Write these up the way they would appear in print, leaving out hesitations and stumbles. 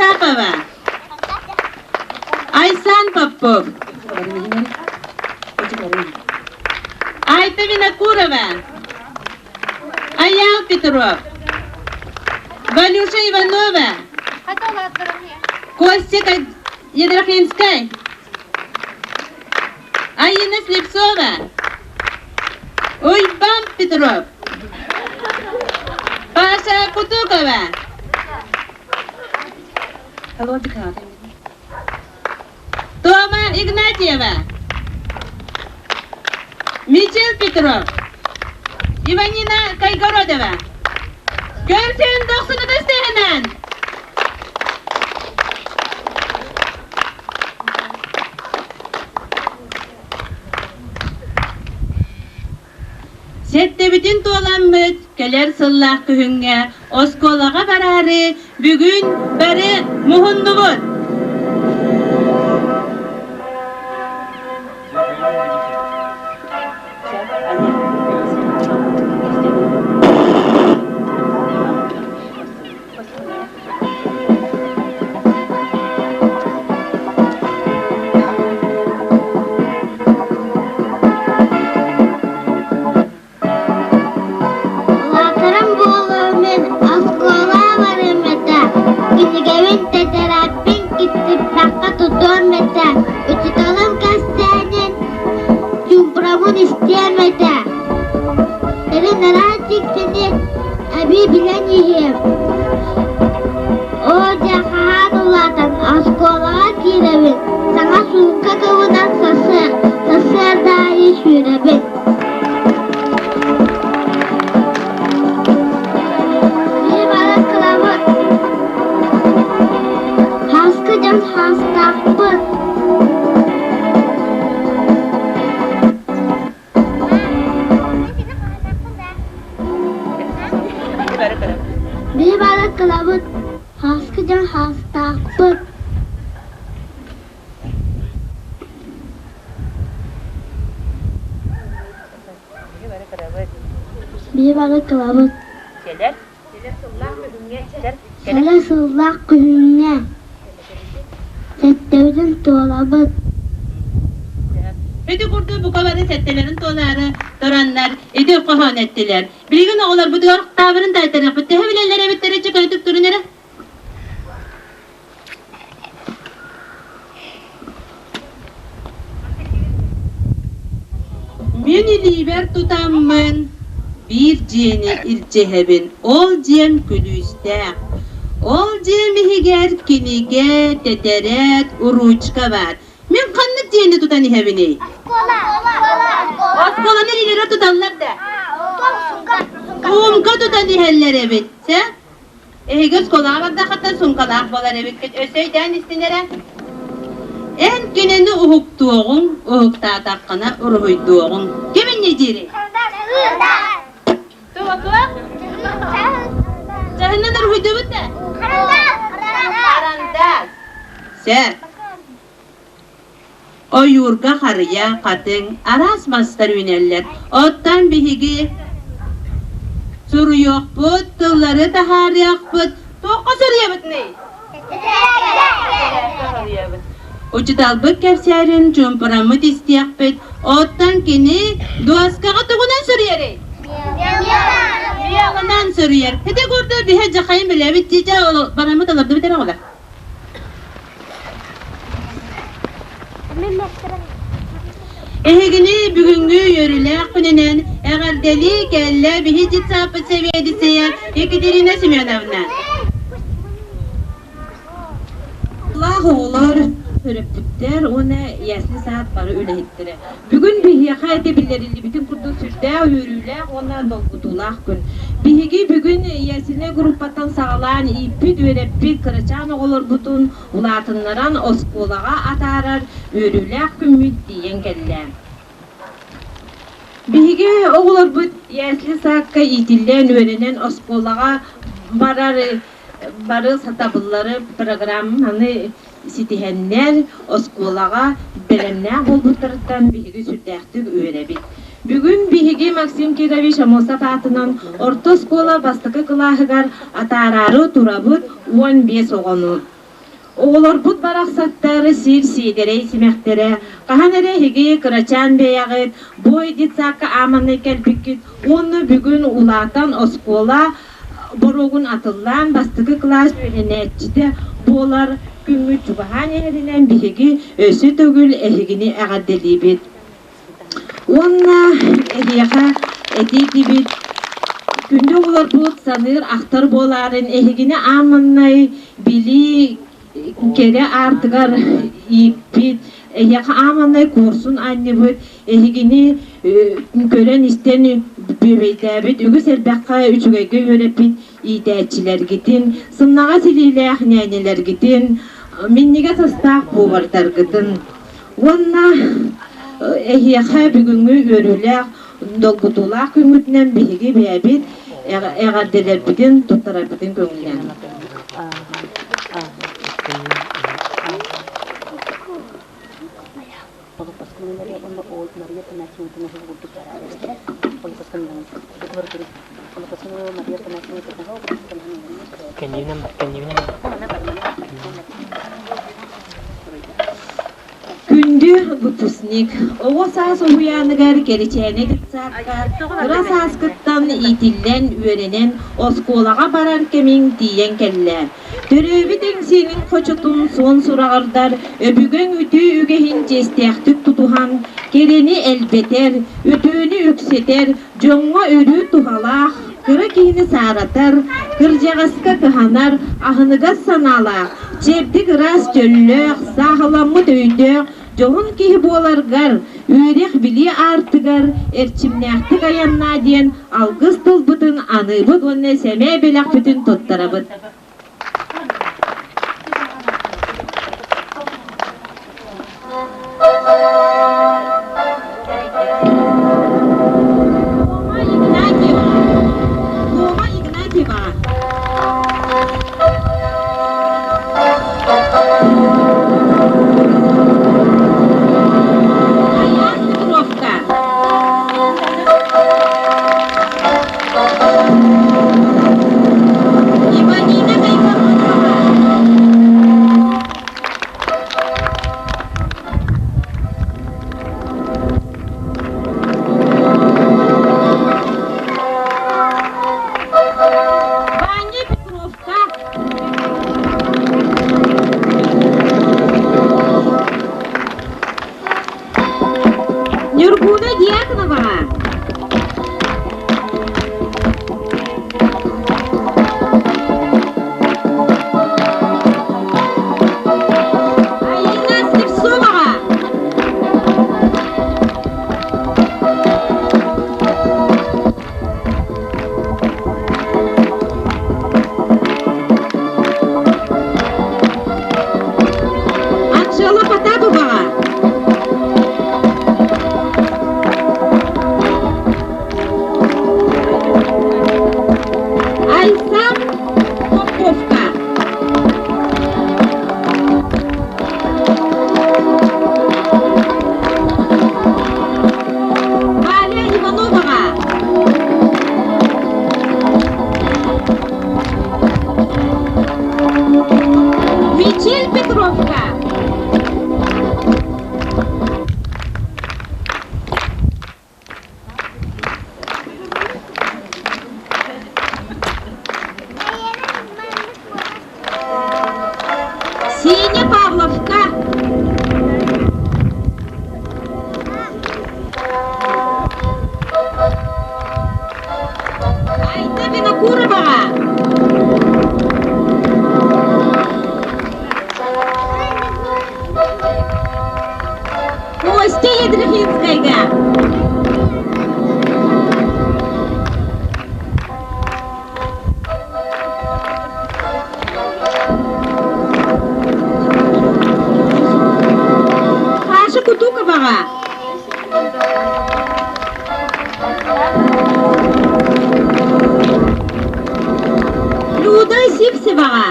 Потапова, Айсан Попов, Айта Винокурова, Аял Петров, Валюша Иванова, Костя Едрохинскай, Айина Слепцова, Уйбан Петров, Паша Кутукова. Тома Игнатьева, Мичил Петров, Иванина Кайгородова. Көрсүн дохсун ытыстыһынан! Сэттэбитин туоламмыт кэлэр сыллаах күһүҥҥэ оскуолаҕа бараары бүгүн бары муһуннубут. Улаатарым буолуо мин оскуола барыам этэ, кинигэбин тэтэрээппин киттиппэххэ тутуом этэ, учууталым кэпсээнин чуумпурабын истиэм этэ. Кэлин араас дьиктини эбии билэн иһиэм. Оо дьэ хаһан улаатан оскуолаҕа киирэбин, саҥа суумка кыбынан сарсыарда аайы сүүрэбин. Биһи бары кылабыт, хаска дьон хаастаахпыт. Биһи бары кылабыт, хаска дьон хаастаахпыт. Биһи бары кылабыт. Кэлэр сыллаах күһүҥҥэ сэттэбитин туолабыт. Ити курдук бука бары сэттэлэрин туолаары тураннар ити хоһоон эттилэр. Билигин оҕолорбутугар таабырын таайтарыахпыт. Төһө билэллэр эбиттэрэ чөкөтүк турун эрэ. Мин илиибэр тутаммын биир дьиэни илдьиһэбин, ол дьиэм күлүүстээх. Ол дьиэм иһигэр кинигэ, тэтэрээт, уруучка баар. Мин ханнык дьиэни тутан иһэбиний? Оскуоланы илиилэрэ туталлар да? Суумка тутан иһэллэр эбит, чэ? Эһиги оскуолаҕа бардаххытына суумкалаах буолар эбиккит. Өссө өйдөөн истин эрэ. Эн кинини уһуктуоҕуҥ, уһуктаатаххына уруһуйдуоҕуҥ. Ким инньэ диирий? Туох? Чаһынан уруһуйдуубут да? Харандаас. Сөп. Ойуурга харыйа, хатыҥ, араас мастар үүнэллэр. Оттон биһиги суруйуохпут, тыллары таһаарыахпыт. Туохха суруйабытный? Учууталбыт кэпсээрин чуумпураммыт истиэхпит. Оттон кини дуоскаҕа тугунан суруйарый? Миэҕинэн суруйар. Ити курдук биһи дьахайын билэбит дии бараммыт олордубут эрэ оҕолор. Эһигини бүгүҥҥү үөрүүлээх күнүнэн эҕэрдэлии кэллэ биһи детсадпыт сэбиэдиссэйэ Екатерина Семеновна. Лаах оҕолор, төрөппүттэр уонна ясли саад бары үлэһиттэрэ. Бүгүн биһиэхэ ити биллэриллибитин курдук сүрдээх үөрүүлээх уонна долгутуулаах күн. Биһиги бүгүн ясельнай группаттан саҕалаан ииппит, үөрэппит кырачаан оҕолорбутун улаатыннаран оскуолаҕа атаарар үөрүүлээх күммүт тиийэн кэллэ. Биһиги оҕолорбут ясли саакка иитиллэн, үөрэнэн оскуолаҕа барар бары сатабыллары программаны ситиһэннэр оскуолаҕа бэлэмнээх буолбуттарыттан биһиги сүрдээхтик үөрэбит. Бүгүн биһиги Максим Кирович Аммосов аатынан орто оскуола бастакы кылааһыгар атаараары турабыт 15 оҕону. Оҕолорбут барахсаттар сир сиэдэрэй симэхтэрэ, хаһан эрэ эһиги кырачаан бэйэҕит бой детсадка ааманнай кэлбиккит уонна бүгүн улаатан оскуола боруогун атыллаан бастакы кылаас үөрэнээччитэ буолар күммүт чугаһаан иһэринэн биһиги өссө төгүл эһигини эҕэрдэлиибит. Уонна эһиэхэ этиитибит күндү оҕолорбут саныыр ахтар буолаарын эһигини ааманнай билии кэрэ аартыгар ииппит, эһиэхэ ааманнай куорсун анньыбыт, эһигини көрөн-истэн бүөбэйдээбит, үгүс элбэххэ үчүгэйгэ үөрэппит иитээччилэргитин, сымнаҕас илиилээх ньээньэлэргитин, минньигэс астаах повардаргытын уонна эһиэхэ бүгүҥҥү үөрүүлээх, долгутуулаах күҥҥүтүнэн биһиги бэйэбит эҕэрдэлэрбитин туттарарбытын көҥүллээн. Күндү выпускник, оҕо саас уһуйааныгар Кэричээнэ детсадка кыра сааскыттан иитиллэн, үөрэнэн, оскуолаҕа барар кэмиҥ тиийэн кэллэ. Төрөөбүт Эҥсиэлиҥ хочотун суон сураҕырдар, өбүгэҥ үтүө үгэһин чиэстээхтик тутуһан, кэрэни элбэтэр, үтүөнү үксэтэр, дьоҥҥо өрүү туһалаах, кыра киһини сааратар, кырдьаҕаска кыһанар, аһыныгас санаалаах, чэбдик ыраас чөллөөх, сааһыламмыт өйдөөх, дьоһун киһи буоларгар, үөрэх-билии аартыгар эрчимнээхтик айаннаа диэн алгыс тылбытын аныыбыт уонна сэмэй бэлэхпитин туттарабыт. Рома Игнатьева. Рома Игнатьева. Аян Петровка. Иванина Кайгородова. Ваня Петровка. Нюргуна Дьяконова. Алина Слепцоваҕа. Анжела Потаповаҕа. Айсан Поповка. Валя Ивановаҕа. Мичил Петровка. Сеня Павловка. Айта Винокуроваҕа. Костя Ядрихинскайга. Паша Кутуковаҕа. Люда Сивцеваҕа.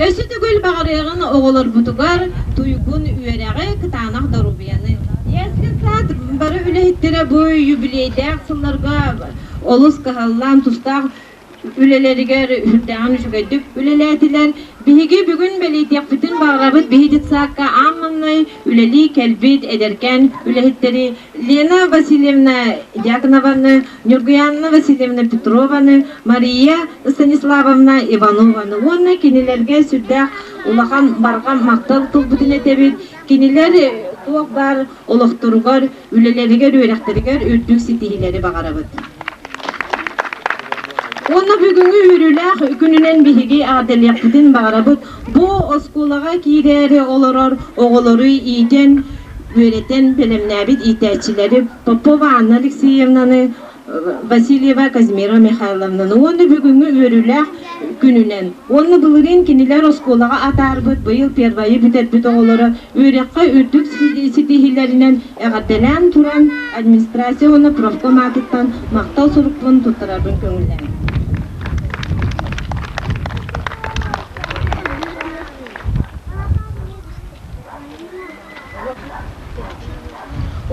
Өссө төгүл баҕарыаҕын оҕолорбутугар туйгун үөрэҕи, кытаанах доруобуйаны. Если сад бары үлэһиттэрэ бу юбилейдээх сылларга олус кыһаллан тустаах үлэлэригэр үрдээҕин үчүгэйдик үлэлээтилэр. Биһиги бүгүн бэлиэтиэхпитин баҕарабыт биһи детсадка аан маҥнай үлэлии кэлбит эдэркээн үлэһиттэри Лена Васильевна Дьяконованы, Ньургуйаана Васильевна Петрованы, Мария Станиславовна Иванованы уонна кинилэргэ сүрдээх улахан барҕа махтал тылбытын этэбит. Кинилэр туох баар олохторугар, үлэлэригэр, үөрэхтэригэр үрдүк ситиһиилэри баҕарабыт. Уонна бүгүҥҥү үөрүүлээх күнүнэн биһиги эҕэрдэлиэхпитин баҕарабыт. Бу оскуолаҕа киирээри олорор оҕолору иитэн, үөрэтэн бэлэмнээбит иитээччилэри Попова Анна Алексеевнаны, Васильева Казимира Михайловнаны уонна бүгүҥҥү үөрүүлээх күнүнэн уонна былырыын кинилэр оскуолаҕа атаарбыт быйыл первайы бүтэрбит оҕолоро үөрэххэ үрдүк ситиһиилэринэн эҕэрдэлээн туран администрация уонна профком аатыттан махтал сурукпун туттарарбын көҥүллээҥ.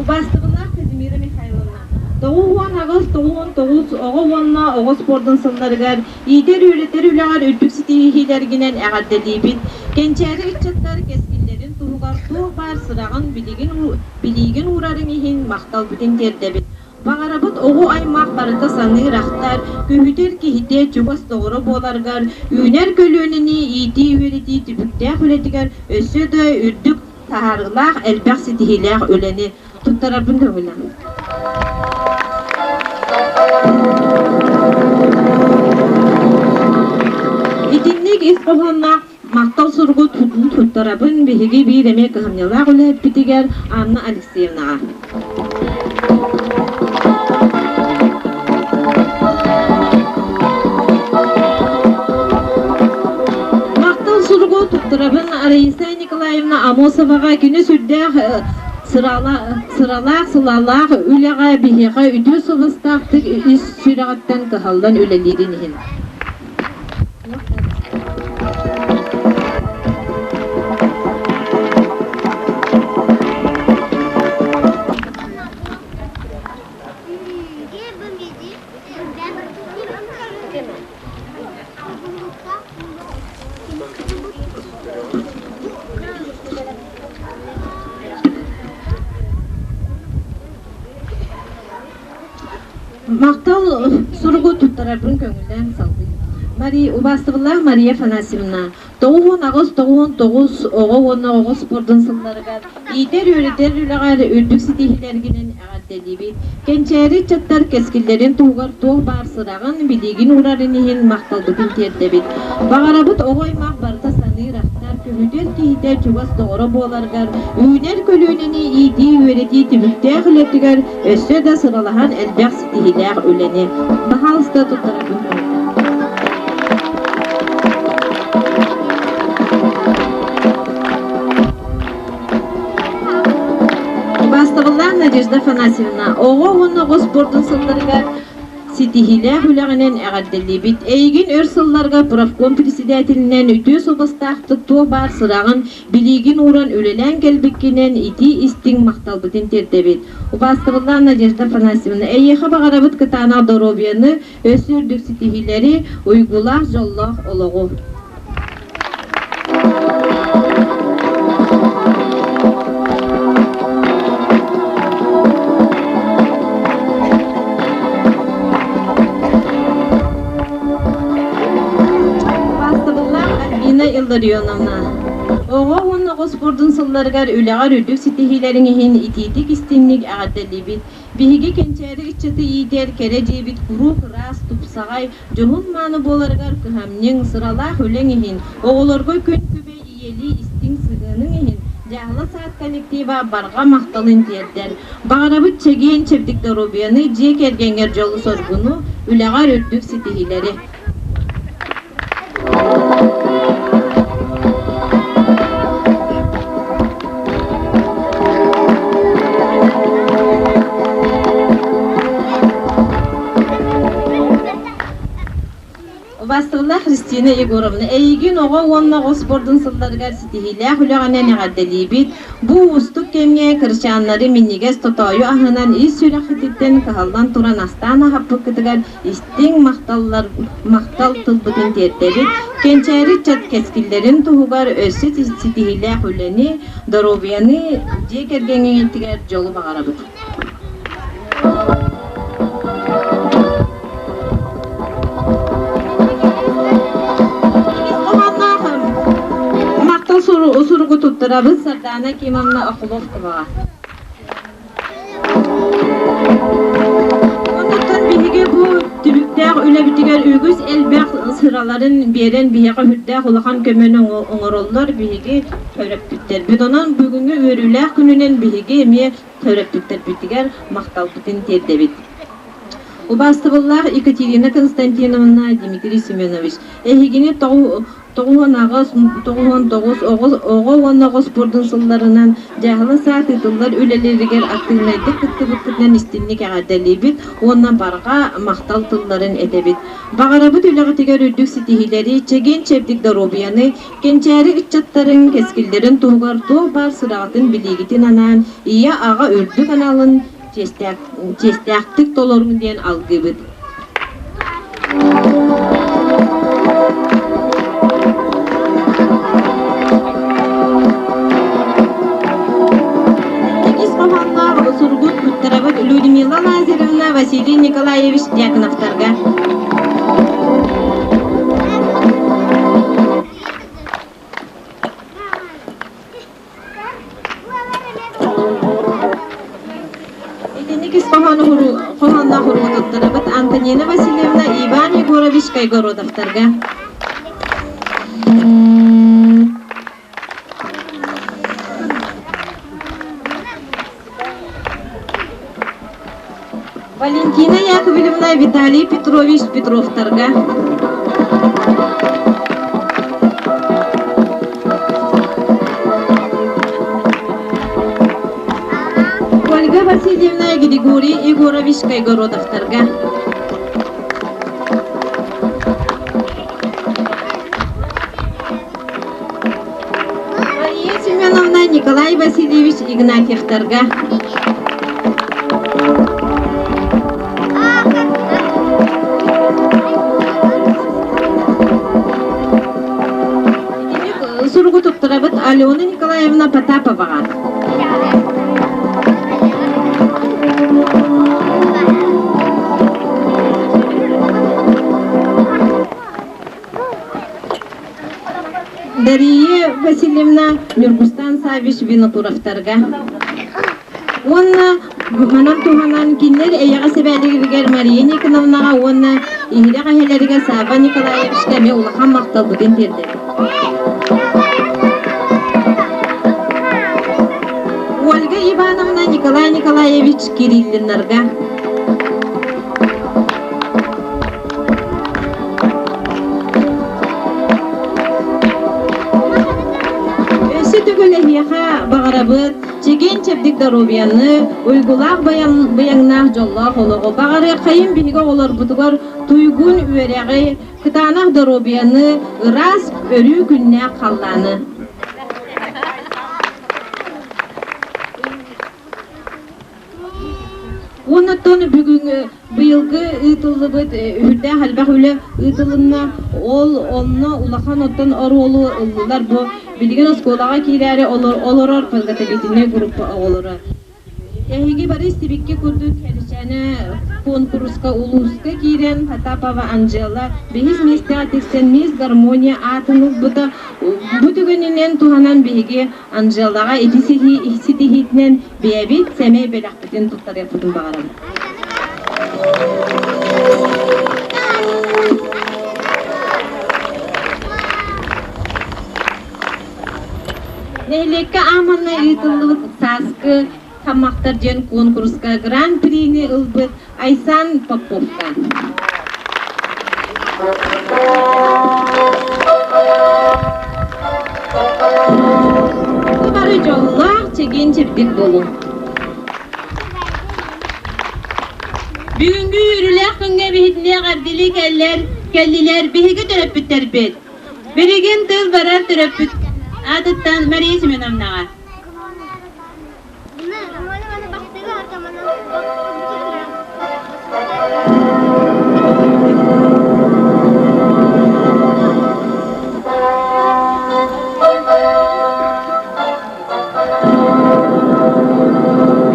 Убаастабыллаах Казимира Михайловна, 98-99 оҕо уонна оҕо спордун сылларыгар иитэр-үөрэтэр үлэҕэр үрдүк ситиһиилэргинэн эҕэрдэлиибит. Кэнчээри ыччаттар кэскиллэрин туһугар туох баар сыраҕын билигин билиигин уурарыҥ иһин махталбытын тиэрдэбит. Баҕарабыт оҕо аймах барыта саныыр-ахтар, көһүтэр киһитэ чугас доҕоро буоларыгар, үүнэр көлүөнэни иитии-үөрэтии түбүктээх үлэтигэр өссө да үрдүк таһаарыылаах, элбэх ситиһиилээх үлэни туттарарбын көҥүллэниҥ. Итинник ис хоһоонноох махтал суругу туттарабын биһиги биир эмиэ кыһамньылаах үлэһиппитигэр Анна Алексеевнаҕа. Махтал суругу туттарабын Раиса Николаевна Амосоваҕа кини сүрдээх сыралаах, сылаалаах үлэҕэ биһиэхэ үтүө суобастаахтык ис сүрэҕиттэн кыһаллан үлэлиирин иһин. Махтал суругу туттарарбын көҥүллээн салгыы. Мария, убаастабыллаах Мария Афанасьевна, 98-99 оҕо уонна оҕо спордун сылларыгар иитэр-үөрэтэр үлэҕэр үрдүк ситиһиилэргинэн эҕэрдэлиибит. Кэнчээри ыччаттар кэскиллэрин туһугар туох баар сыраҕын, билиигин уурарын иһин махталбытын тиэрдэбит. Баҕарабыт оҕо аймах барыта саныыр-ахтар, көһүтэр киһитэ чугас доҕоро буоларгар, үүнэр көлүөнэни иитии-үөрэтии түбүктээх үлэтигэр өссө да сыралаһан элбэх ситиһиилээх үлэни баһаалыста туттарарбын көҥүллээн. Убаастабыллаах Надежда Афанасьевна, оҕо уонна оҕо спордун сылларыгар ситиһиилээх үлэҕинэн эҕэрдэлиибит. Эйигин өр сылларга профком председателинэн үтүө суобастаахтык туох баар сыраҕын, билиигин ууран үлэлээн кэлбиккинэн итии-истиҥ махталбытын тиэрдэбит. Убаастабыллаах Надежда Афанасьевна, эйиэхэ баҕарабыт кытаанах доруобуйаны, өссө үрдүк ситиһиилэри, уйгулаах, дьоллоох олоҕу. Убаастабыллаах Альбина Илларионовна, оҕо уонна оҕо спордун сылларыгар үлэҕэр үрдүк ситиһиилэриҥ иһин итиитик-истиҥник эҕэрдэлиибит. Биһиги кэнчээри ыччаты иитэр кэрэ дьиэбит куруук ыраас, тупсаҕай, дьоһун-мааны буоларыгар кыһамньыҥ, сыралаах үлэҥ иһин, оҕолорго күн күбэй ийэлии истиҥ сыһыаныҥ иһин дьааһыла саад коллектива барҕа махталын тиэрдэр. Баҕарабыт чэгиэн-чэбдик доруобуйаны, дьиэ кэргэҥҥэр дьолу-соргуну, үлэҕэр үрдүк ситиһиилэри. Убаастабыллаах Христина. Валентина Егоровна, эйигин оҕо уонна оҕо спордун сылларыгар ситиһиилээх үлэҕинэн эҕэрдэлиибит. Бу уустук кэмҥэ кырачааннары минньигэс тотоойу аһынан ис сүрэххититтэн кыһаллан туран астаан аһаппыккытыгар истиҥ махталлар махтал тылбытын тиэрдэбит. Кэнчээри ыччат кэскиллэрин туһугар өссө ситиһиилээх үлэни, доруобуйаны, дьиэ кэргэҥҥитигэр дьолу баҕарабыт. Махтал суругу туттарабыт Сардаана Кимовна Охлопковаҕа. Онтон биһиги бу түбүктээх үлэбитигэр үгүс элбэх сыраларын биэрэн биһиэхэ сүрдээх улахан көмөнү оҥороллор биһиги төрөппүттэрбит. Онон бүгүҥҥү үөрүүлээх күнүнэн биһиги эмиэ төрөппүттэрбитигэр махталбытын тиэрдэбит. Убаастабыллаах Екатерина Константиновна, Дмитрий Семенович, эһигини 98, 99 оҕо уонна оҕо спордун сылларынан дьааһыла саат ыытыллар үлэлэригэр актыыбынайдык кыттыбыккытынан истиҥник эҕэрдэлиибит уонна барҕа махтал тылларын этэбит. Баҕарабыт үлэҕитигэр үрдүк ситиһиилэри, чэгиэн-чэбдик доруобуйаны, кэнчээри ыччаттарын кэскиллэрин туһугар туох баар сыраҕытын билиигитин анаан ийэ-аҕа үрдүк аналын чиэстээхтик толоруҥ диэн алгыыбыт. Иккис хоһоонноох сургут туттарабыт Людмила Лазаревна Василий Николаевич Дьяконовтарга. Итинник ис хоһоонноох уруутуттарабыт Антонина Васильевна Иван Егорович Кайгородовтарга. Валентина Яковлевна Виталий Петрович Петровтарга. Ольга Васильевна Григорий Егорович Кайгородовтарга. Мария Семеновна Николай Васильевич Игнатьевтарга. Суругу туттарабыт Алена Николаевна Потаповаҕа. Дария Васильевна Ньургустан Саввич Винокуровтарга уонна манан туһанан кинилэр эйэҕэс эбээлэригэр Мария Никоновнаҕа уонна иһирэх эһэлэригэр Савва Николаевичка эмиэ улахан махталбытын тиэрдэбит. Ольга Ивановна Николай Николаевич Кириллиннарга Өссө төгүл эһиэхэ баҕарабыт чэгиэн-чэбдик доруобуйаны, уйгулаах быйаҥнаах дьоллоох олоҕу. Баҕарыаххайын биһиги оҕолорбутугар туйгун үөрэҕи, кытаанах доруобуйаны, ыраас, өрүү күннээх халлааны. Уонна бүгүн быйылгы ыытыллыбыт үрдээх элбэх үлэ ыытылынна. Ол онно улахан оттон оруолу ыллылар бу билигин оскуолаҕа киирээри олорор подготовительнай группа оҕолоро. Эһиги бары истибиккэ курдук Кэрчээнэ куонкуруска улууска киирэн Потапова Анжела бэһис миэстэҕэ тиксэн Мисс Гармония аатын ылбыта. Бу түгэнинэн туһанан биһиги Анжелаҕа ити ситиһиитинэн бэйэбит сэмэй бэлэхпитин туттарыахпытын баҕарабыт. Нэһилиэккэ ааманна ыытыллыбыт сааскы таммахтар диэн куонкуруска гран-прини ылбыт Айсан Поповка. Бары дьоллоох, чэгиэн-чэбдик буолуҥ. Бүгүҥҥү үөрүүлээх күҥҥэ биһитинэ эҕэрдэлии кэллэр. Кэллилэр биһиги төрөппүттэрбит. Билигин тыл барар төрөппүт аатыттан Мария Семеновнаҕа.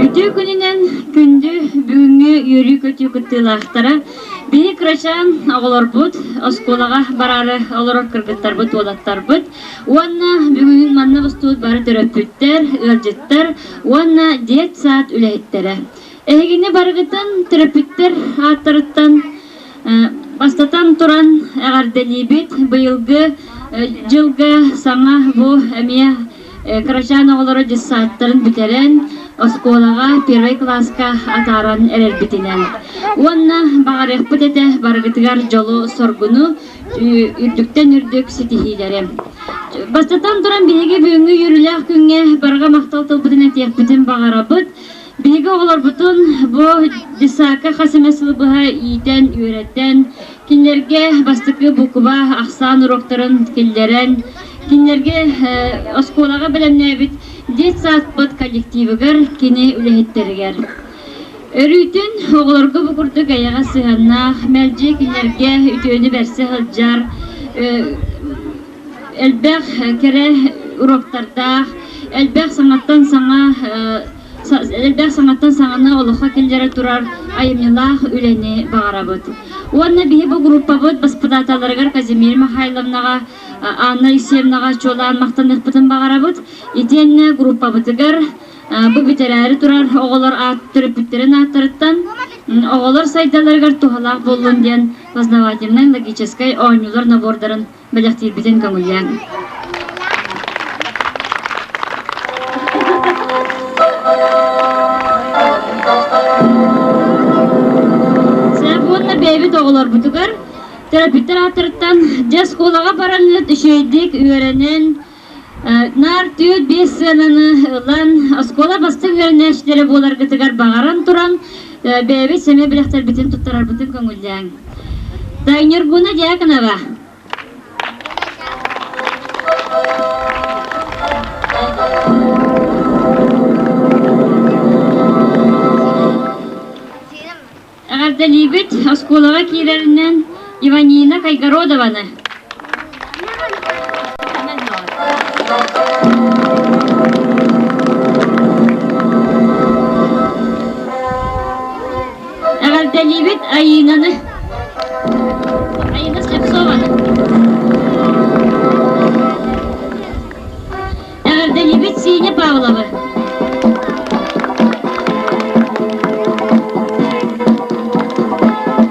Үтүө күнүнэн күндү бүгүҥҥү үөрүү-көтүү кыттыылаахтара биһи кырачаан оҕолорбут, оскуолаҕа бараары олорор кыргыттарбыт, уолаттарбыт уонна бүгүн манна мустубут бары төрөппүттэр, ыалдьыттар уонна детсад үлэһиттэрэ. Эһигини барыгытын төрөппүттэр ааттарыттан бастатан туран эҕэрдэлиибит. Быйылгы дьылга саҥа бу эмиэ кырачаан оҕолору дьыссааттарын бүтэрэн, оскуолаҕа первый кылааска атааран эрэрбитинэн. Уонна баҕарыахпыт этэ барыгытыгар дьолу-соргуну, үрдүктэн үрдүк ситиһиилэри. Бастатан туран биһиги бүгүҥҥү үөрүүлээх күҥҥэ барҕа махтал тылбытын этиэхпитин баҕарабыт. Биһиги оҕолорбутун бу десакка хас эмэ сыл быһа иитэн, үөрэтэн, кинилэргэ бастакы буква ахсаан уруоктарын киллэрэн, кинилэргэ оскуолаҕа бэлэмнээбит детсадпыт коллективыгар, кини үлэһиттэригэр. Өрүүтүн оҕолорго бу курдук эйэҕэс сыһыаннаах, мэлдьи кинилэргэ үтүөнү бэрсэ сылдьар, элбэх кэрэ уроктардаах, элбэх саҥаттан саҥа элбэх саҥаттан саҥаны олоххо киллэрэ турар айымньылаах үлэни баҕарабыт. Уонна биһи бу группабыт баспытааталарыгар Казимир Михайловнаҕа, Анна Алексеевнаҕа чуолаан махтаныахпытын баҕарабыт. Итиэннэ группабытыгар бу бүтэрээри турар оҕолор аат төрөппүттэрин ааттарыттан оҕолор сайдаларыгар туһалаах буоллун диэн познавательнай логическай оонньуулар набордарын бэлэхтиирбитин көҥүллээҥ. Сөп уонна бэйэбит оҕолорбутугар төрөппүттэр ааттарыттан дьэ оскуолаҕа бараҥҥыт үчүгэйдик үөрэнэн наар түөрт биэс сыананы ылан оскуола бастыҥ үөрэнээччилэрэ буоларгытыгар баҕаран туран бэйэбит сэмэй бэлэхтэрбитин туттарарбытын көҥүллээҥ. Ньургуна Дьяконова. Эҕэрдэлиибит оскуолаҕа киирэринэн Иванина Кайгородованы. Эҕэрдэлиибит Айыынаны. Айыына Слепцованы. Эҕэрдэлиибит Сеня Павловы.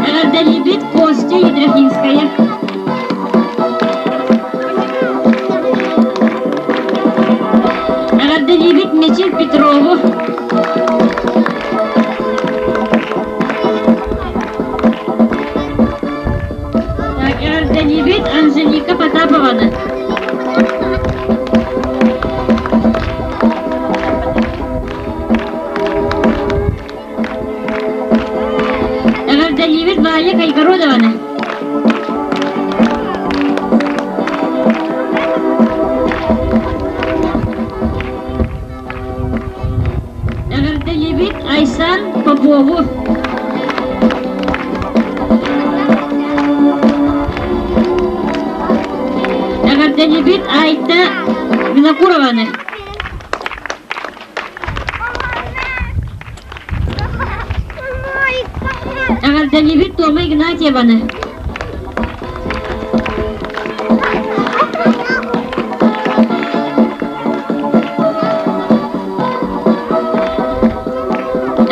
Эҕэрдэлиибит Костя Едрохинская. Эҕэрдэлиибит Мичил Петрову. Эҕэрдэлиибит Анжелика Потапованы. Эҕэрдэлиибит Валя Кайгородованы. Эҕэрдэлиибит Айсан Попову. Эҕэрдэлиибит Айта Винокурованы. Эҕэрдэлиибит Тома Игнатьеваны.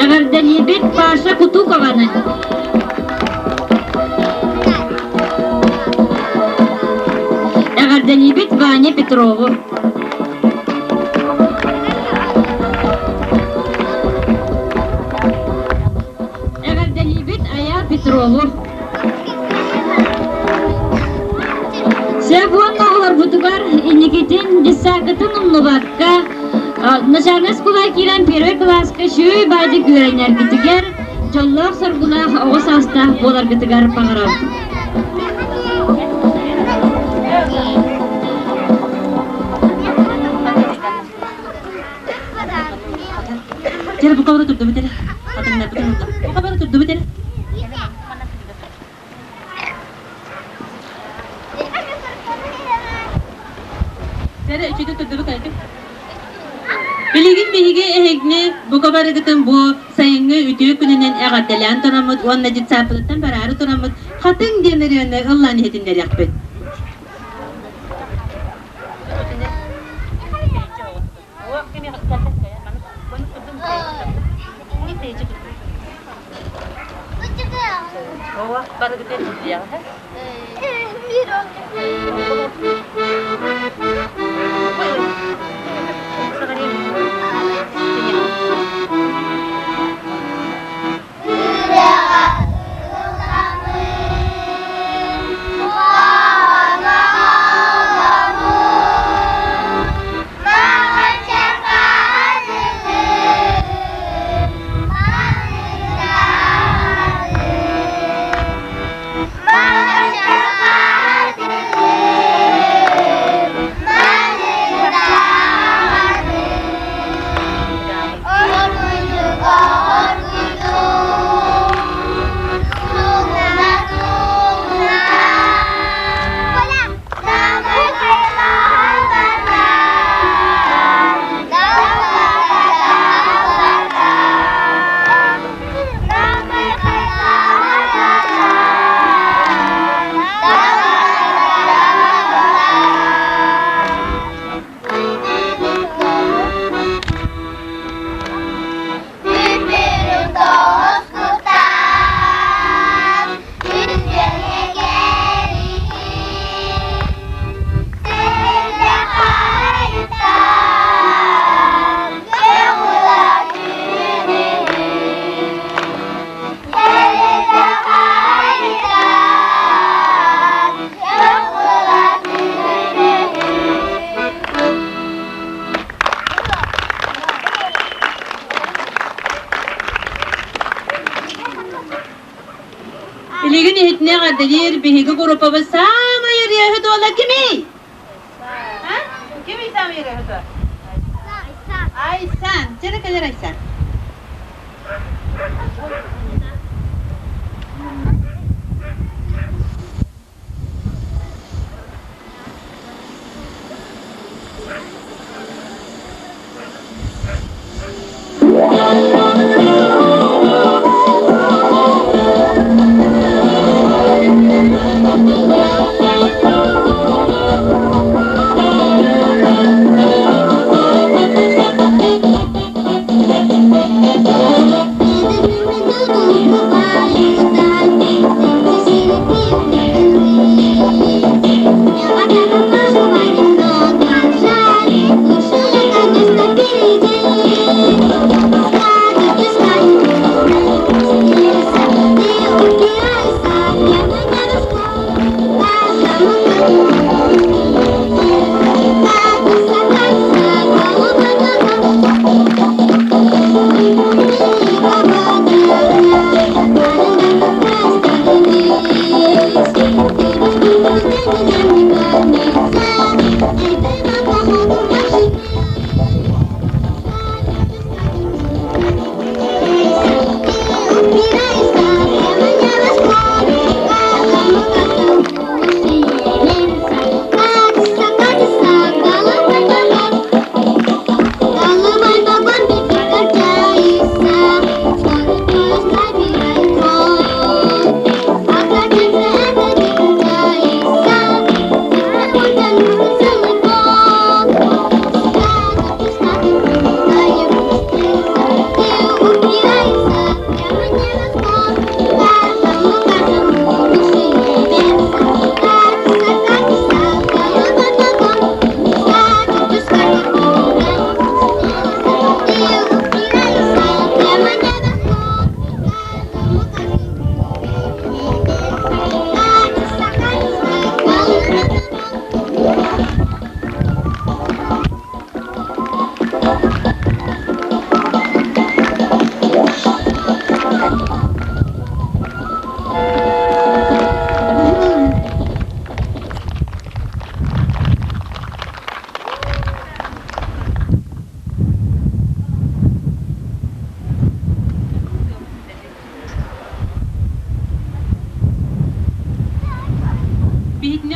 Эҕэрдэлиибит Паша Кутукованы. Эҕэрдэлиибит Ваня Петрову. Эҕэрдэлиибит Айаал Петрову. Сөп уонна оҕолорбутугар инникитин десакытын умнубакка начальнай школа киирэн первый кылааска үчүгэй баайдык үөрэнэргитигэр дьоллоох-соргулаах оҕо саастаах буоларгытыгар баҕарабыт. Чэ, бука бары турдубут эрэ. Хатыҥнарбытын ылла. Бука бары турдубут эрэ. Чэ, үчүгэй турдубут айдым. Билигин биһиги эһигини бука барыгытын бу сайыҥҥы үтүө күнүнэн эҕэрдэлээн тураммыт уонна детсадпытыттан бараары тураммыт Хатыҥ диэн ырыаны ыллаан иһитиннэриэхпит. Үрэҕэ ылламмыт, куһаҕана аҕаламмыт, маҥан чархаатыгын маныктаатын, маҥан чархаатыгын маныктаатын. Оргуйдуга оргуйдук, сугуна-сугуна, Намы хайалаабата, далбата-далбата, Намы хайалаабата, далбата-далбата. Күпүрүн тоҕус куттаах, күндүҥҥэ кэлиһин, сирдэ хайытан, көҕүлэ түүнүһүн, сирдэ хайытан, көҕүлэ түүнүһүн. Билигин иһитинэ эҕэрдэлиир биһиги группабыт саамай ырыаһыт уола кимий? А? Кимий саамай ырыаһыт уола? Айсан. Чэрэ кэлэр Айсан.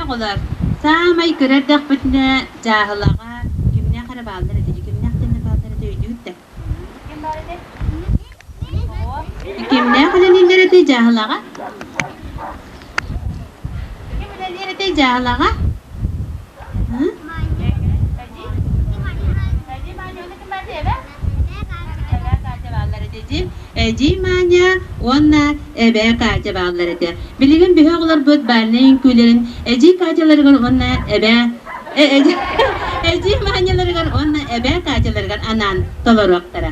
оҕолор, саамай кыра эрдэхпитинэ дьааһылаҕа кимнээх эрэ бааллар этэ, кимнээх диэннэр бааллар этэ өйдүүр да? Ким баар этэ? Кимнээх үлэлииллэр этэй дьааһылаҕа? Ким үлэлиир этэй дьааһылаҕа? Эдьиий Маня уонна эбээ Катя бааллар этэ. Билигин биһи оҕолорбут бальнай үҥкүүлэрин эдьиий Катяларыгар уонна эбээ эдьиий Маняларыгар уонна эбээ Катяларыгар анаан толоруохтара.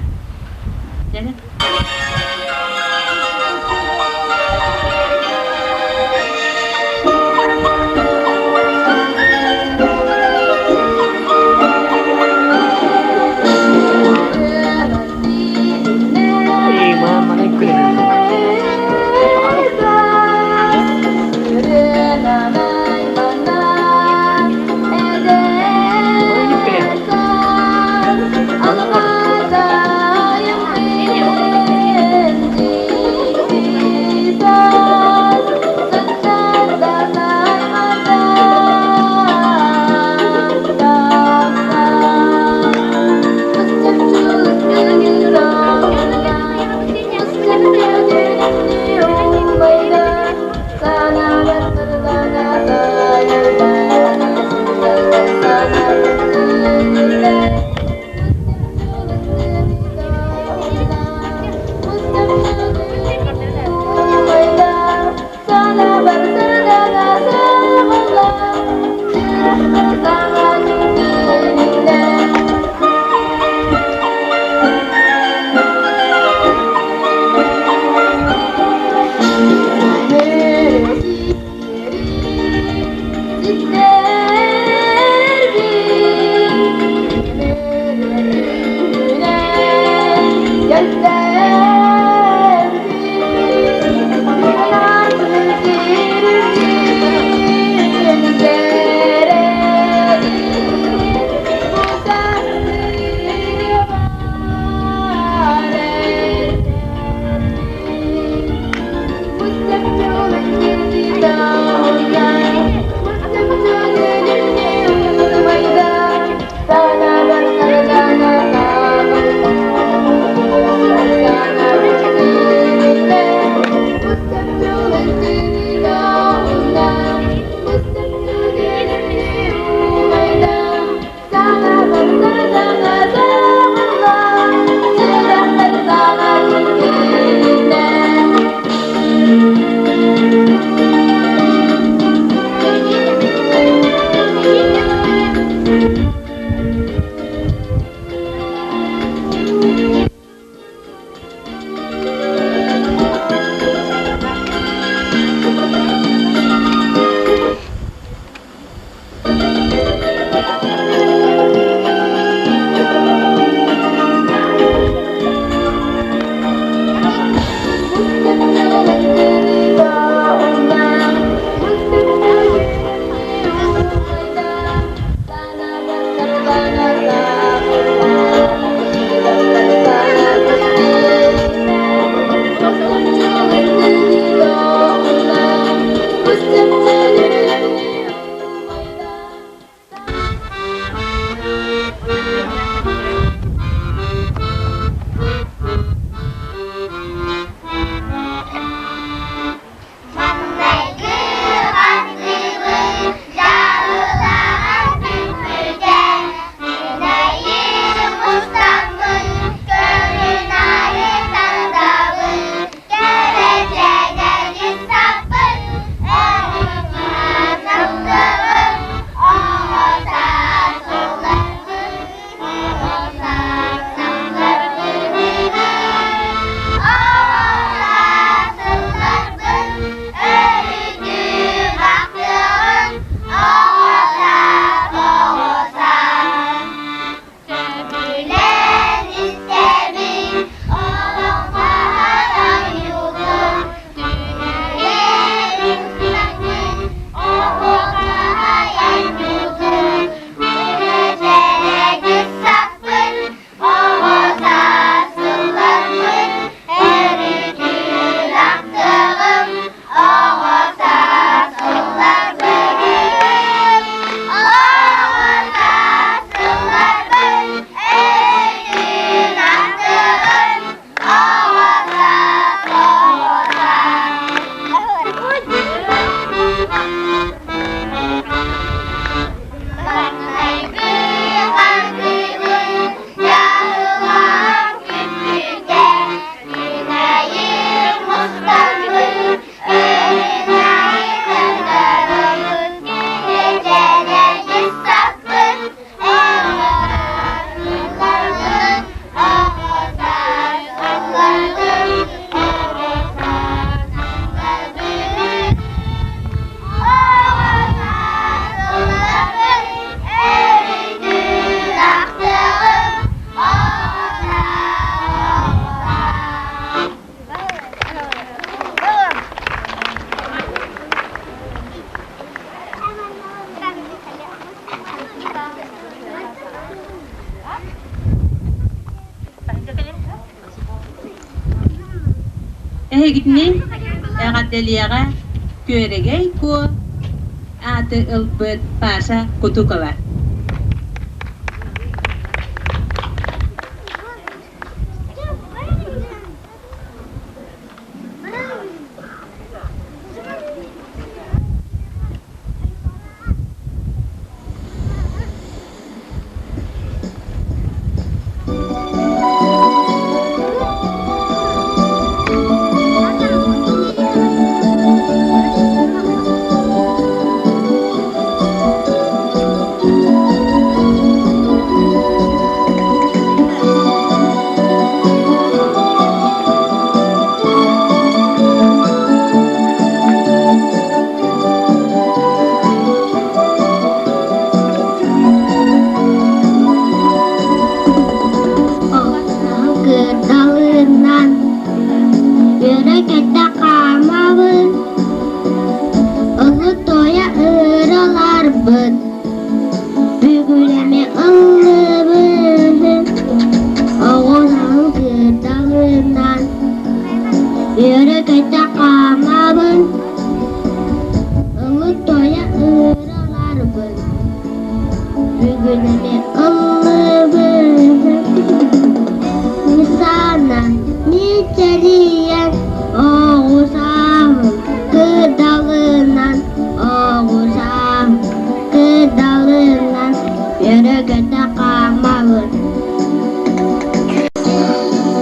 Эһигитини эҕэрдэлиэҕэ Күөрэгэй Куо ааты ылбыт Паша Кутукова. Кырдалынан үөрэ кэтэ хаамабын, ылы-тойа ыраларбын Бүгүлэми ыллыбын, оҕолору кырдалынан үөрэ-көтө хаамабын, ылы-тойа ыраларбын Бүгүлэми ыллыбын. Нисана мичэлийэн оҕусаам кырдалынан оҕусаам Кырдалынан өрө-көтө хаамабын.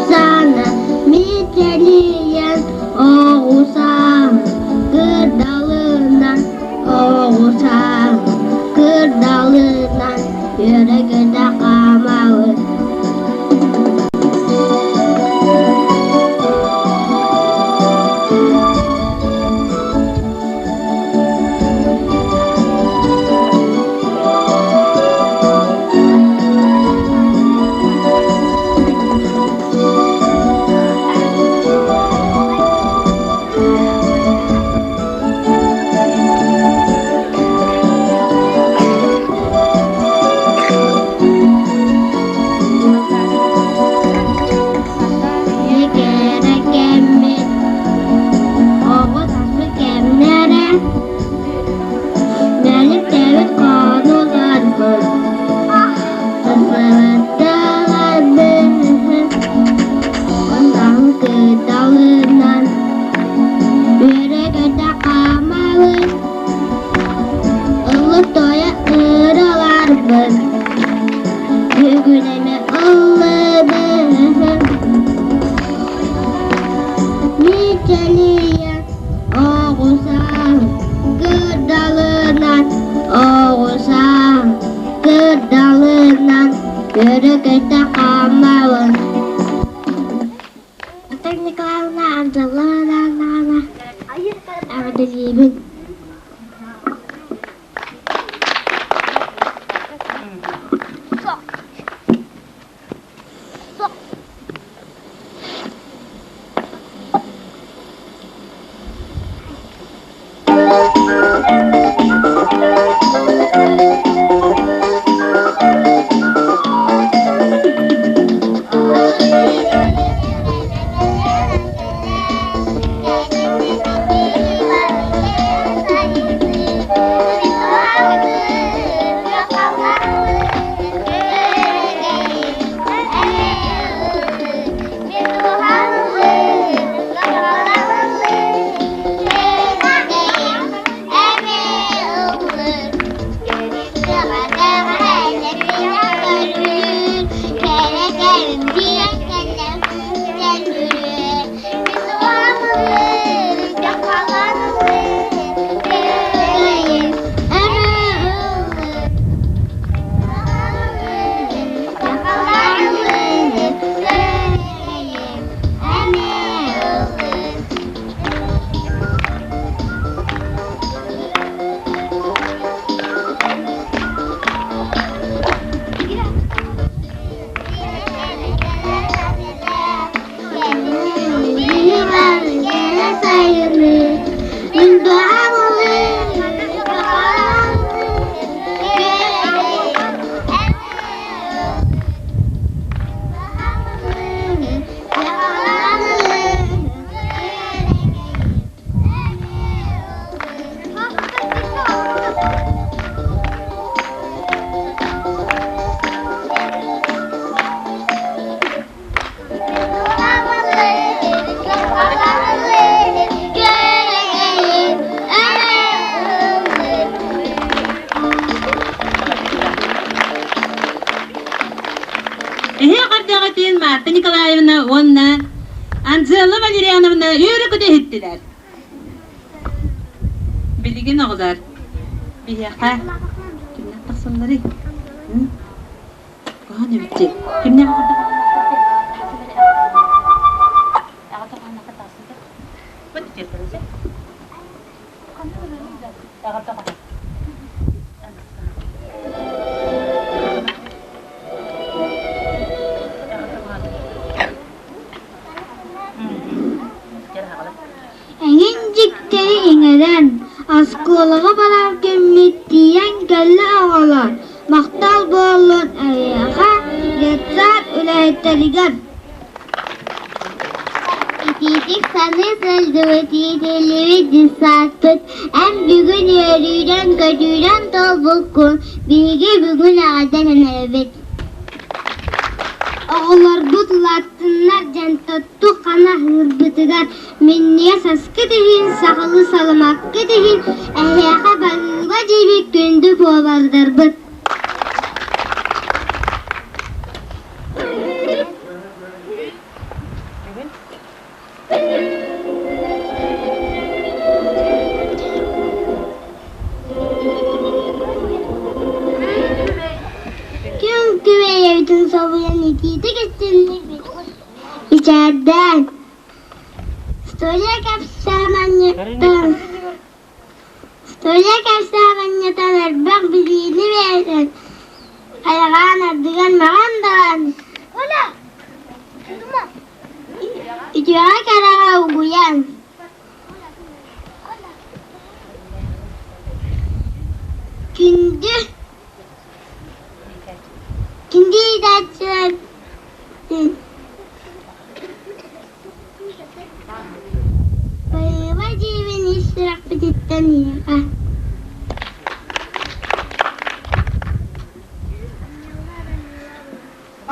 Саана мичэлийэн оҕусаам, кырдалынан оҕусаам, кырдалынан өрө-көтө хаамабын. Кэрэ кэммит Оҕо сааспыт кэмнэрэ Мэликтээбит хонууларбыт Сырсыбытталарбыт Онтон кыталынан Үөрэ-көтө хаамабыт Ыллык-тойо ыраларбыт Бүгүн эмэ ыллыбыт Мичэлийэ оҕусаан, кырдалынан оҕусаан, кырдалынан өрө-көтө хаамабын. Наталья Николаевна Анжела эҕэрдэлиибин. Эһиэх эрдэҕитин Марта Николаевна уонна Анжела Валерьяновна үөрэ-көтө иһиттилэр. Билигин оҕолор биһиэхэ кимнээх тахсалларый? Хаһан эбит Кимнээх Эҥин дьиктэри иҥэрэн, оскуолаҕа барар күммүт тиийэн кэллэ оҕолор, махтал буоллун эйиэхэ, детсад үлэһиттэригэр. Итиитик саныы сылдьыбыт иитиллибит детсадпыт эн бүгүн үөрүүнэн-көтүүнэн туолбуккун, биһиги бүгүн эҕэрдэлэнэбит. Оҕолорбут улааттыннар диэн тотту-хана аһыырбытыгар минньигэс аскыт иһин, сахалыы саламаккыт иһин эһиэхэ баһыыба диэбит күндү повардарбыт. Күн күбэйэбитин солбуйан итиитик истинник мичээрдээн Студия кэпсээманньыттан Студия кэпсээманньытан элбэх билиини биэрэн хайҕаан ардыгар маҕан даҕаны Үтүөҕэ-кэрэҕэ угуйан Күндү Күндү иитээччилэр Баһыыба дьиэбин ис сүрэхпититтэн эйиэхэ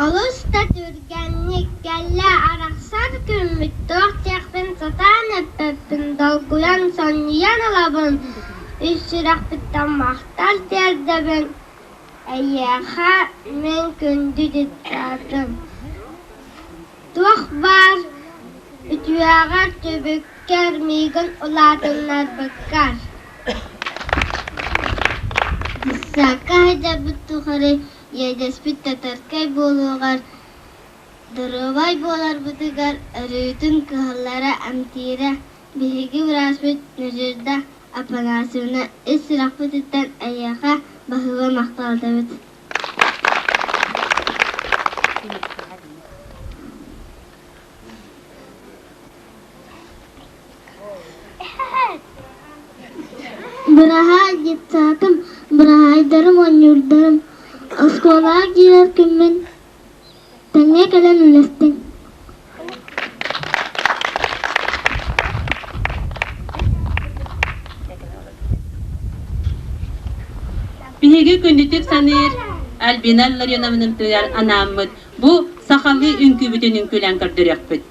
Олус да түргэнник кэллэ арахсар күммүт, туох диэхпин сатаан эппэппин, долгуйан сонньуйан ылабын, ис сүрэхпиттэн махтал тиэрдэбин, эйиэхэ мин күндү детсадым. Туох баар үтүөҕэр, түбүккэр миигин улаатыннарбыккар. Детсадка сылдьарбыт тухары Иэдэспит татаркай буолуоҕар, доруобай буоларбытыгар өрүүтүн кыһаллара эмтиирэ, биһиги бырааспыт Надежда Афанасьевна ис сүрэхпититтэн эйиэхэ баһыыба махталытабыт. Быраһаай детсадым, быраһаайдарым оонньуурдарым, оскуолаҕа киирэр күммүн тэҥҥэ кэлэн үллэстиҥ. Биһиги күндүтүк саныыр Альбина Илларионовнабытыгар анааммыт бу сахалыы үҥкүүбүтүн үҥкүүлээн көрдөрүөхпүт.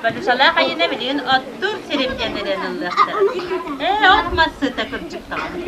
Валюшалаах айына билигин оттуур сирим диэн эрэн ыллыахтара. Ээ, от мас сыта кырдьык даҕаны.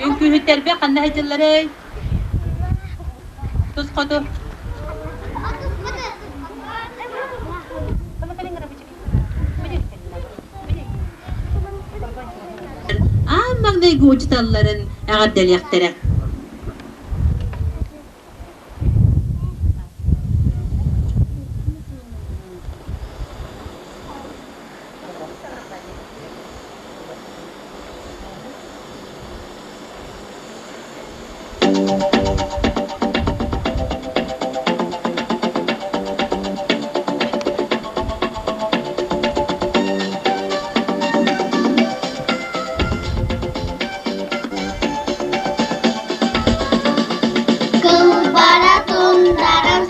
Үҥкүүһүттэрбит ханна сылдьалларый? Тус хоту. Аан маҥнайгы учууталларын эҕэрдэлиэхтэрэ. Кылбара тундаран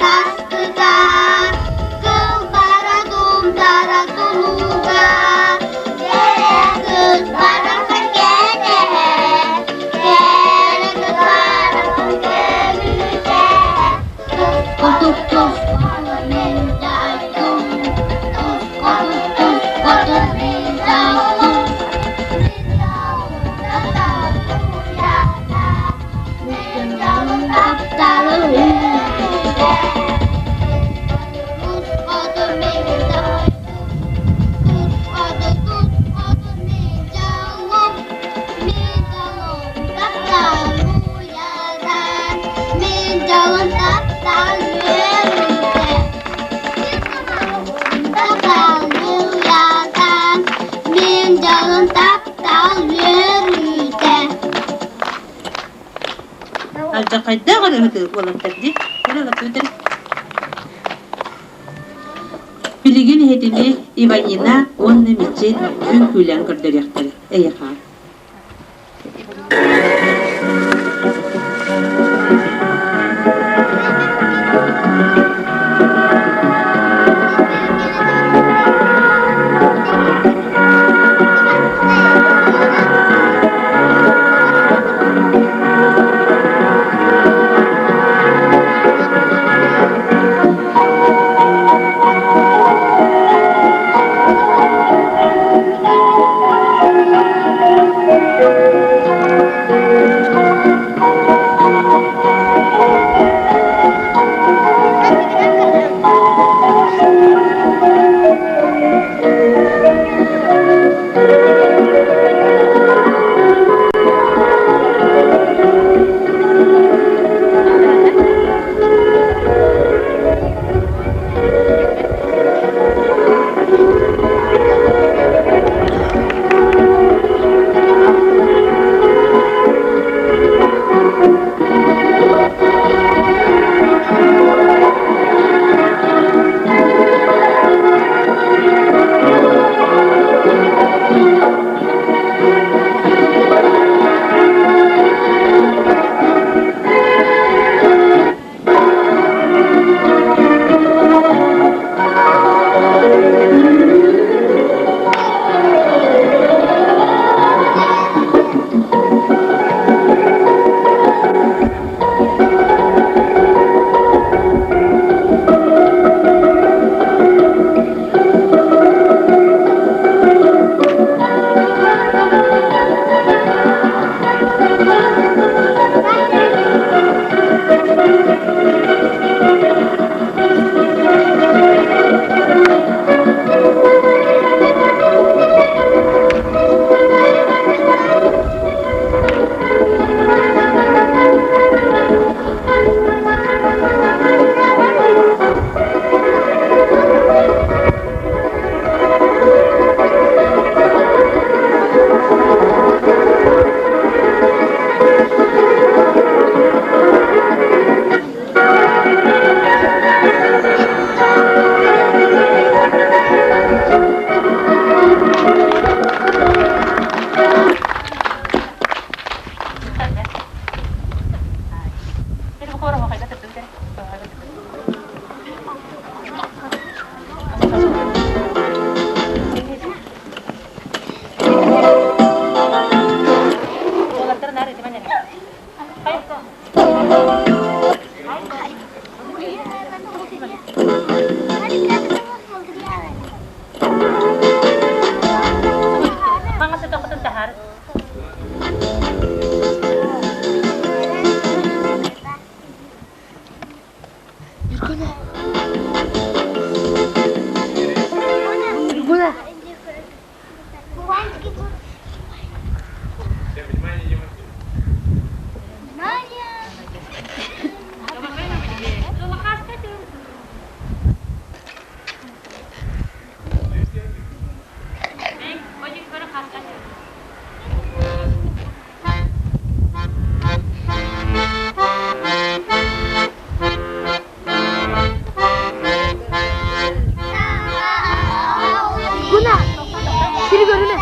сааскыта, кылбара тундаран суолуга, кэрэ кыыс барахсан кэтэһэр, кэрэ кыыс барахсан көрүтэр, тус хоту тус хоту мин дьолум, тус хоту тус хоту мин дьолум, мин дьолум тахсан уйата. Алдьархайдаах ырыаһыты уолаттар дии. Кэлэ ылаттыбыттар. Билигин иһитини Иванина уонна Мичил үҥкүүлээн көрдөрүөхтэрэ. Эйиэхэ. Сири көрүмэ.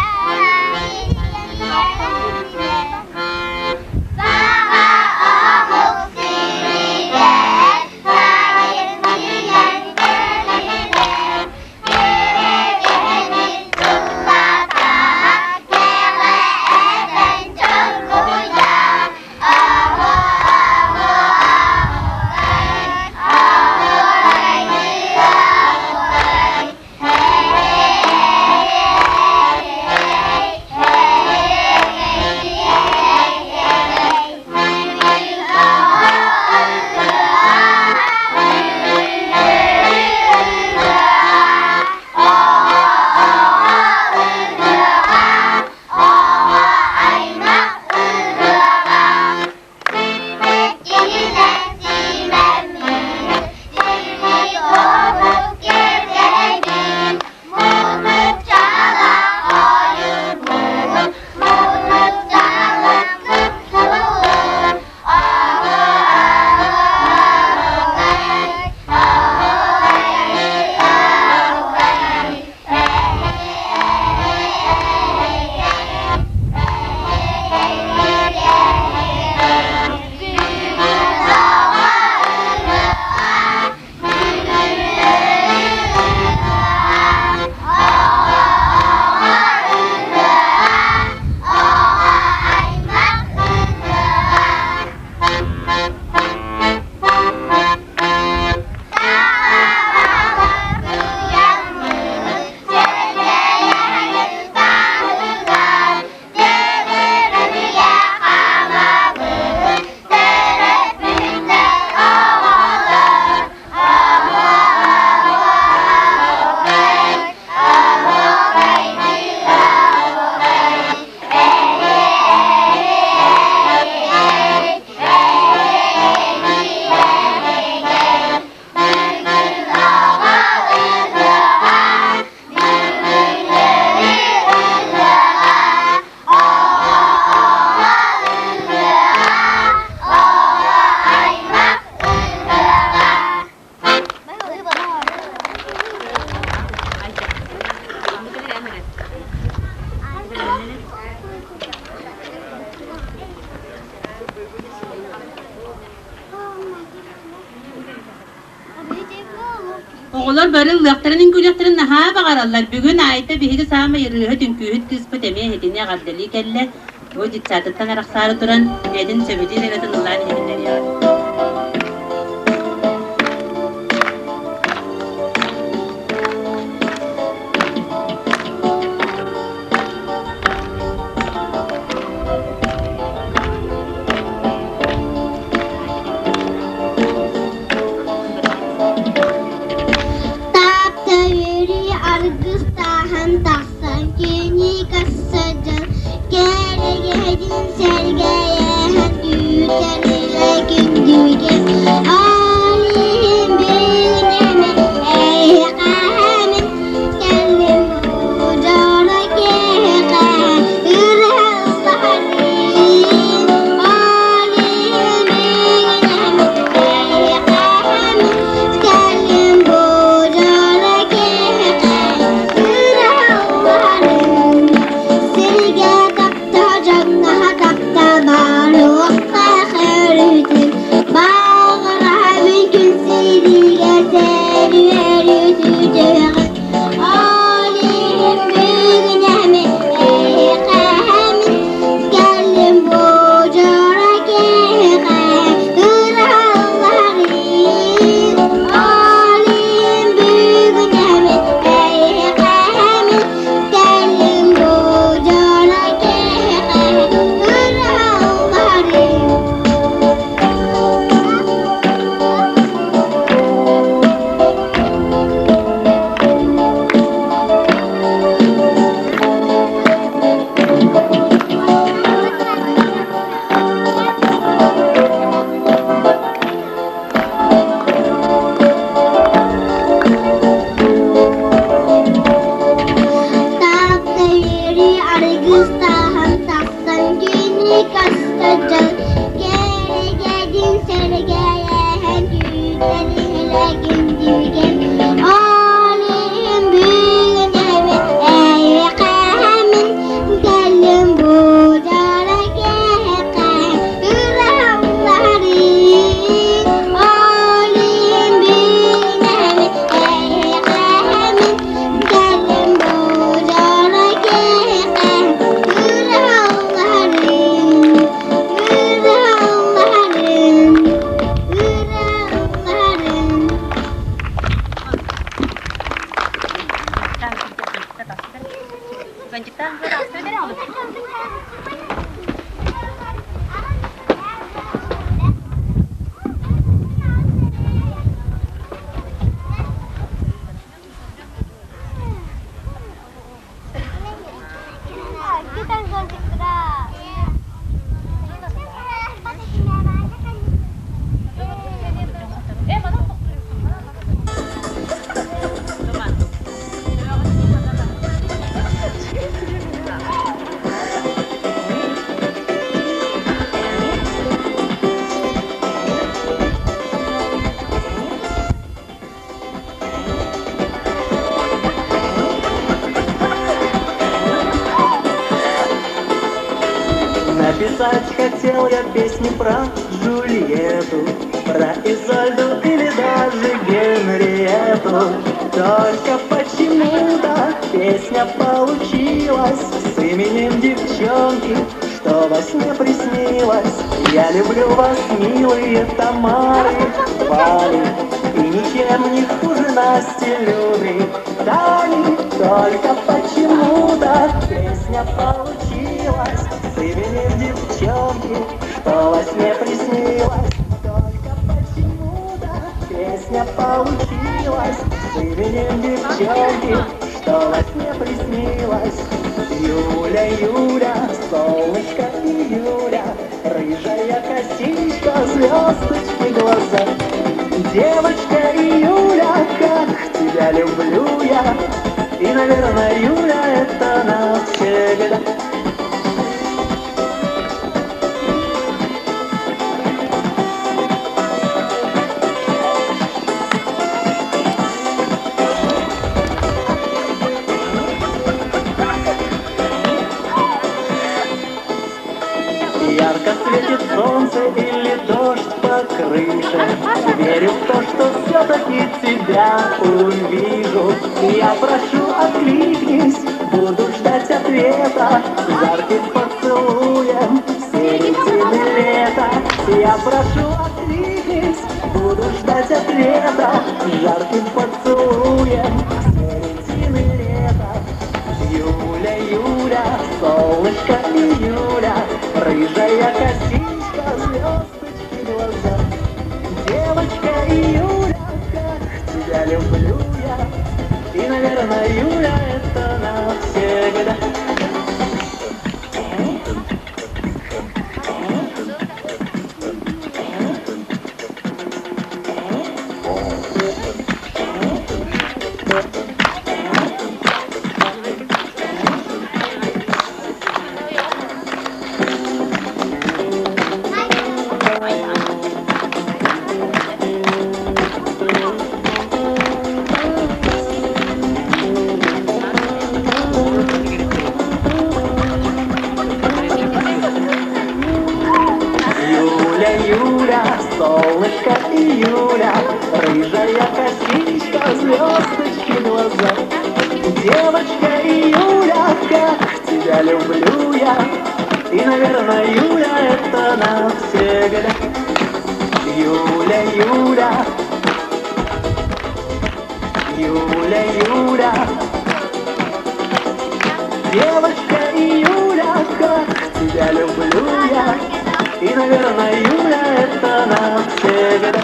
Оҕолор бары ыллыахтарын үҥкүүлүөхтэрин наһаа баҕараллар. Бүгүн Айта биһиги саамай ырыаһыт, үҥкүүһүт кыыспыт эмиэ эһитини эҕэрдэлии кэллэ. Бу детсадыттан арахсаары туран, бэйэтин сөбүлүүр ырыатын ыллаан иһитиннэриэҕэ. Таптайырыы аргыстаһан тахсан кини көрсө дьон кэрэгэһин сэргэйэһэн күүтэн илэ күндү. Написать хотел я песню про Джульетту, про Изольду или даже Генриетту. Только почему-то песня получилась с именем девчонки, что во сне приснилось. Я люблю вас, милые Тамары, Вали, и ничем не хуже Насти, Люды, Тани. Только почему-то песня получилась с именем девчонки, что во сне приснилось. Только почему-то песня получилась с именем девчонки, что во сне приснилось. Юля, Юля, солнышко июля, рыжая косичка, звездочки глаза. Девочка Юля, как тебя люблю я, и, наверное, Юля, это навсегда. Ярко светит солнце или дождь по крыше. Верю в то, что все-таки тебя увижу. Я прошу, откликнись, буду ждать ответа. Жарким поцелуем середины лета. Я прошу, откликнись, буду ждать ответа. Жарким поцелуем середины лета. Юля, Юля, солнышко июля, рыжая косичка, звездочки глаза. Девочка Юля, как тебя люблю я, и, наверное, Юля, это навсегда. Юля, Юля, солнышко июля, рыжая косичка, звездочки глаза. Девочка Юля, как тебя люблю я, и, наверное, Юля, это навсегда. Юля, Юля, Юля, Юля, девочка Юля, как тебя люблю я, и, наверное, Юля, это навсегда.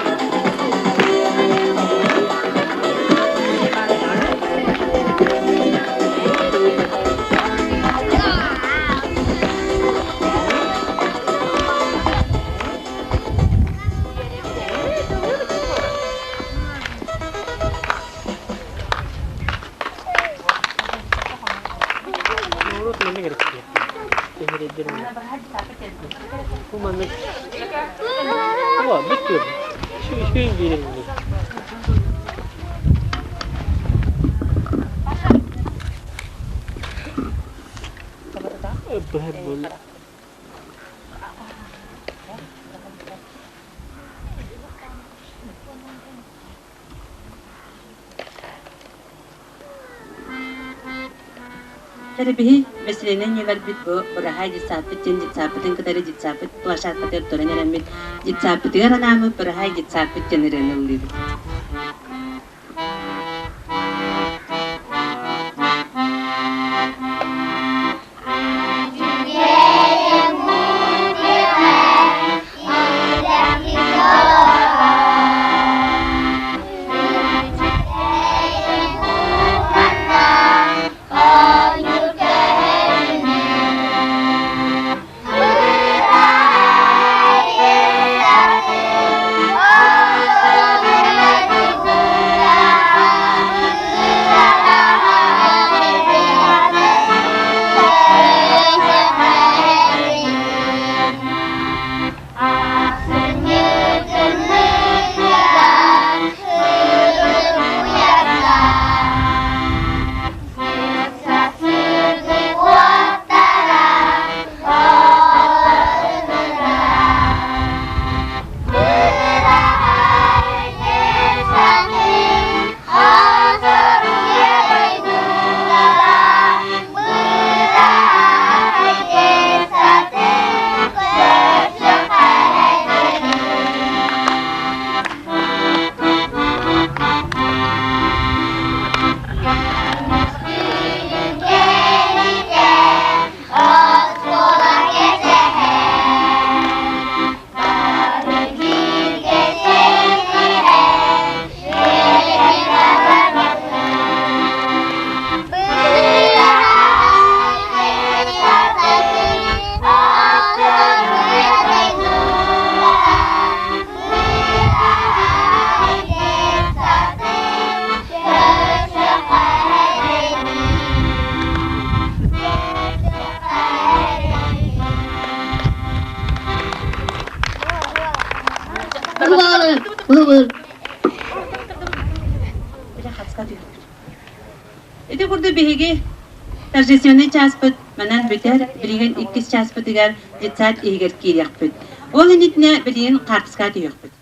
Биһи бэсилэнэн нүмербит бу быраһай детсаппыт диэн детсаппытын кытары детсаппыт площадкатыгар туран эрэммит детсаппытыгар анааммыт быраһай детсаппыт диэн ырыаны ыллыыбыт. Былыр Ити курдук биһиги торжественный чааспыт манан бүтэр, билигин иккис чааспытыгар детсад иһигэр киириэхпит. Ол иннитинэ билигин хаартыскаҕа түһүөхпүт.